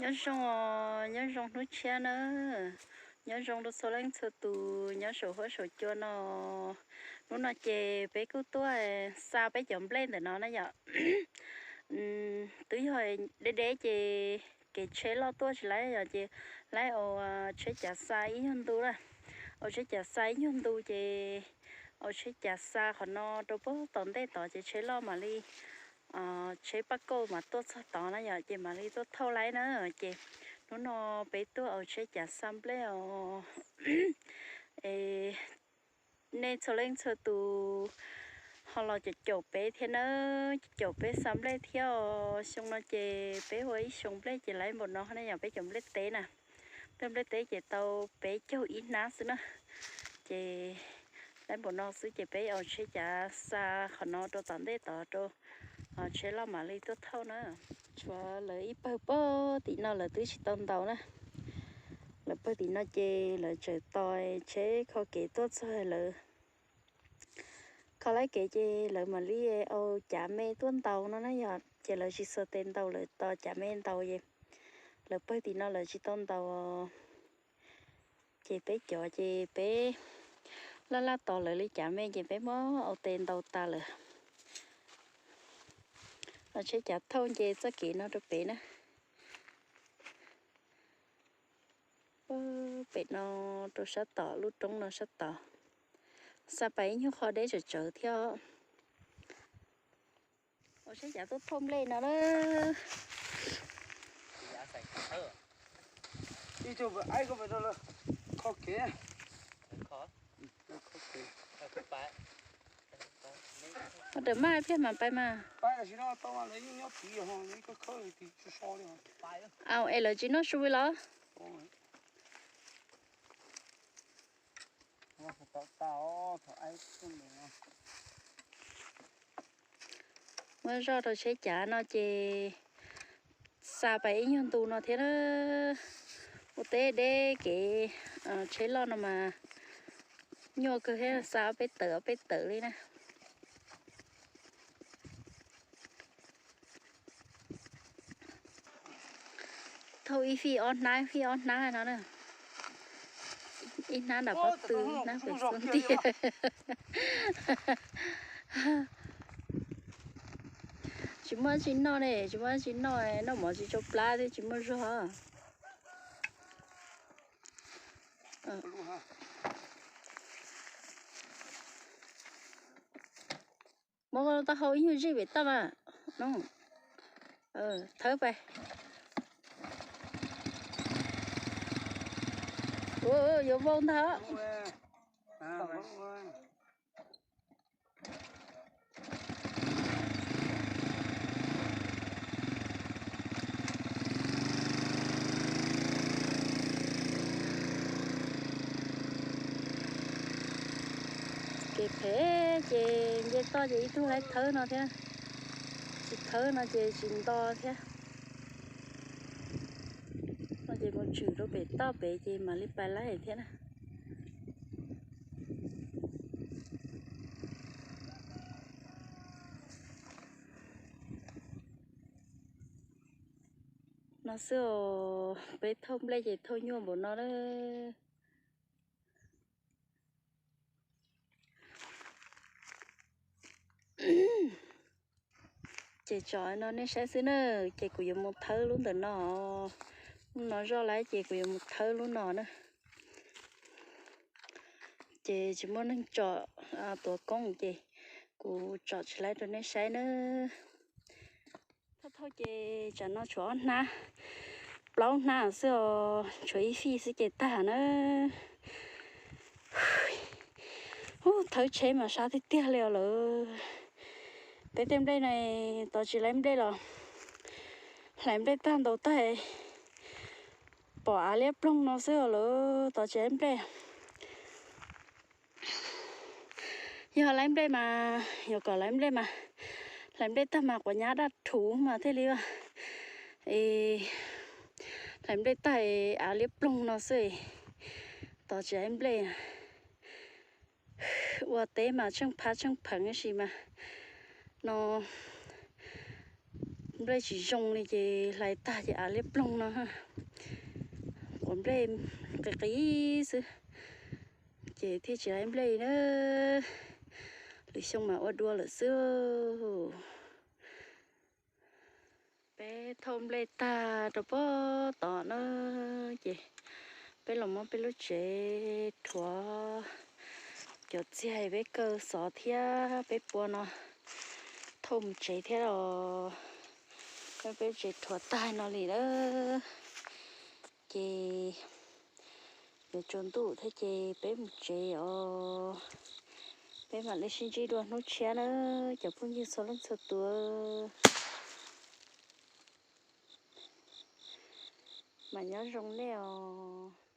Nyob zoo, nyob zoo hnub tshiab na. Nyob zoo rau txhua leej txhua tus nyob saum huab saum cua no. Hnub no ces peb kuj tuaj xa peb cov nplej ntawm no na yom. Twb yog deb deb ces kev tsheb loj tuaj tsis laib yom, ces laib ua tsheb cav xa ib nyuag ntu na. Ua tsheb cav xa ib nyuag ntu ces ua tsheb cav xa qhov no rau puag tom ntej tod ces tsheb loj mam li, tsheb paj kauj mas tuaj txog tod na yom, ces mam li tuaj thauj laib na. Ces hnub no peb tuaj ua tsheb cav xa nplej os. Nej txhua leej txhua tus ho los caum caum peb thiab na, caum peb xa nplej thiab os. Xyoo no ces peb ua ib xyoo nplej ces laib npaum no ne yom, peb cov nplej teb na. Tej nplej teb ces tau peb caug ib hnab xwb na. Ces laib npaum no xwb ces peb ua tsheb cav xa qhov no rau tom ntej tod rau tsheb loj mam li tuaj thauj na. Tshuav lawv ib pawg puag tim no lawv twb tsis tau ntaus na. Lawv pawg tim no ces lawv tseem tos tsheb kho kev tuaj txog lawv kho laib kev ces lawv mam li ua cav me tuaj ntaus no na yom. Ces lawv tsis xuas tes ntaus, lawv tos cav me ntaus es lawv pawg tim no lawv tsis tau ntaus. Ces peb cov ces peb laj laj tos lawv li cav me ces peb muab ua tes ntaus tas lawm. Los tsheb cav thauj nce txoj kev no rau pem na. Pem no rau sab tom lub roob no sab tod. Xa pais ib nyuag qho deb tsawv tsawv thiab. Ua tsheb cav tuaj thauj nplej no na. Ua rawm maj pliag mas pais mas. Au, es lawv tsis noj su los? Muab zoj rau tsheb cav no ces xa pais ib nyuag ntu no thiab na. Ua teb deb kev tsheb loj no mas nyuaj kawg thiab, xa ob peb tawm ob peb tawm li na. Thauj ib fij ob hnab, ib fij ob hnab no na. Ib hnab nram pob tw, ib hnab pem xub ntiag. Tsis muaj dab tsi noj ne, tsis muaj dab tsi noj, noj mov tsis tsau plab thiab tsis muaj zog. Muab taub hau ib nyuag zij pem toj mas. Thawb pais. Yuav vau ntag. Kev phem ces nce toj ces ib tug laib thawb no thiab, tsis thawb no ces tsis nto thiab. No ces mus tshwm rau pem toj pem ces mam li pais laib thiab na. No xwb os, peb thauj nplej ces thauj nyuaj npaum no na. Ces tso no nej saib xwb na, ces kuv yuav mus thawb lub ntawm no, lub no zoj lawm ces kuv yuav mus thawb lub no na. Ces tsis muaj neeg tsom tuav koob ces kuv tsom tsis laib rau nej saib na. Thauj thauj ces tsam no tshuav ob hnab, plaub hnab xwb os, tshuav ib fij xwb ces tag na. Ub, thawb tsheb mas sab tiag tiag li os lawm. Peb tej nplej no tod tsis laib nplej los hlais nplej tag ntaus tag pom av liab ploog no xwb os lawm, tod tsis laib nplej. Yog laib nplej mas, yuav kom laib nplej mas, hlais nplej tag mas quav nyab daj rhuv mas thiaj li, es hlais nplej tag av liab ploog no xwb, tod tsis laib nplej. Ua teb mas tsheej phab tsheej pheev tab sis mas no Nplej tsis zoo li ces hlais tag ces av liab ploog no. Quav nplej qis qis xwb ces thiaj tsis hlais nplej na. Lwm xyoo mas ua dua lawm xwb. Peb thauj nplej tag rau pob tod na, ces peb los muab peb lub tsev rhuav. Cov txiag peb kaw xov thiab peb pua no thauj mus tsev thiab los. Peb, peb tsev rhuav tag no li lawm ces yuav tsaus ntuj thiab ces peb mus tsev os. Peb mam li sib ntsib dua hnub tshiab na cov phooj ywg txhua leej txhua tus. Mas nyob zoo nej os.